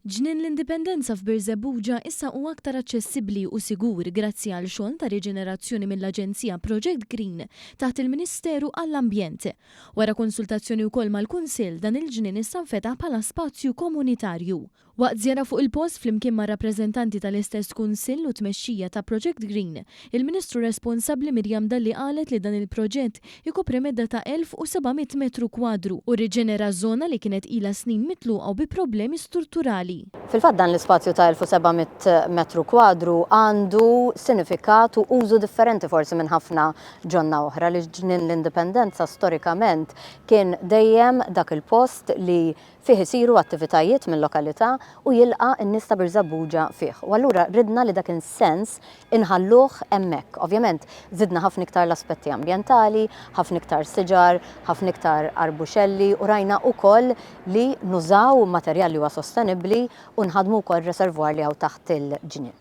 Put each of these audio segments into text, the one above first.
Ġnien l-Indipendenza f'Birżebbuġa issa hu aktar aċċessibbli u sigur grazzi għal xogħol ta' riġenerazzjoni mill-aġenzija Project Green taħt il-Ministeru għall-Ambjent. Wara konsultazzjoni wkoll mal-Kunsill, dan il-ġnien issa nfetaħ bħala spazju komunitarju. Waqt żjara fuq il-post flimkien ma' rappreżentanti tal-istess Kunsill u tmexxija ta' Project Green, il-Ministru responsabbli Miriam Dalli qalet li dan il-proġett ikopri medda ta' 1,700 metru kwadru u rriġenera żona li kienet ilha snin mitluqa u bi problemi strutturali. Fil-fatt dan l-ispazju ta' 1,700 metru kwadru għandu sinifikat u użu differenti forsi minn ħafna ġonna oħra li Ġnien l-Indipendenza storikament kien dejjem dak il-post li Fih isiru attivitajiet mil-lokalità u jilqa' n-nies ta' Birżebbuġa fih. U allura ridna li dak is-sens inħalluh hemmhekk. Ovvjament żidna ħafna iktar l-aspetti ambjentali, ħafna iktar siġar, ħafna iktar arbuxelli u rajna wkoll li nużaw materjal li huwa sostenibbli u nħaddmu wkoll reservoir li hawn taħt il-ġnien.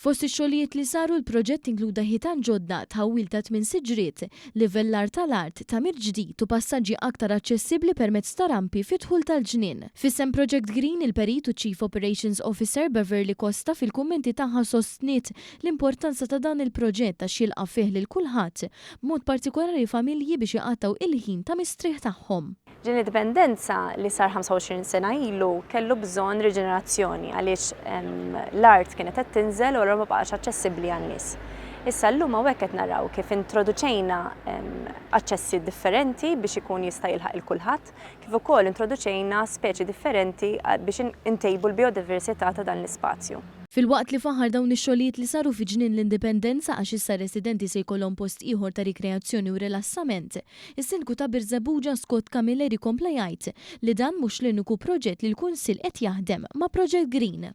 Fost ix-xogħlijiet li saru, l-proġett inkluda ħitan ġodda, tħawwil ta' 8 siġriet, livellar tal-art, tagħmir ġdid u passaġġi aktar aċċessibbli permezz ta' rampi fid-dħul tal-ġnien. F'isem Project Green, il-Perit u Chief Operations Officer Beverly Costa fil-kummenti tagħha sostniet l-importanza ta' dan il-proġett għax jilqa' fih lil kulħadd, b'mod partikolari familji biex iqattgħu il-ħin ta' mistrieħ tagħhom. Ġnien l-Indipendenza li sar 25 sena ilu kellu bżonn riġenerazzjoni għaliex l-art kienet qed tinżel u allura ma baqax aċċessibbli għan-nies. Issa llum hawnhekk qed naraw kif introduċejna aċċessi differenti biex ikun jista' jilħaq il kulħadd, kif ukoll introduċejna speċi differenti biex intejbu l-biodiversità ta' dan l-ispazju. Filwaqt li faħar dawn ix-xogħlijiet li saru fi Ġnien l-Indipendenza għax issa residenti se jkollhom post ieħor ta' rikreazzjoni u rilassament, is-Sindku ta' Birżebbuġa Scott Camilleri kompla jgħid li dan mhux l-uniku proġett li l-Kunsill qed jaħdem ma' Project Green.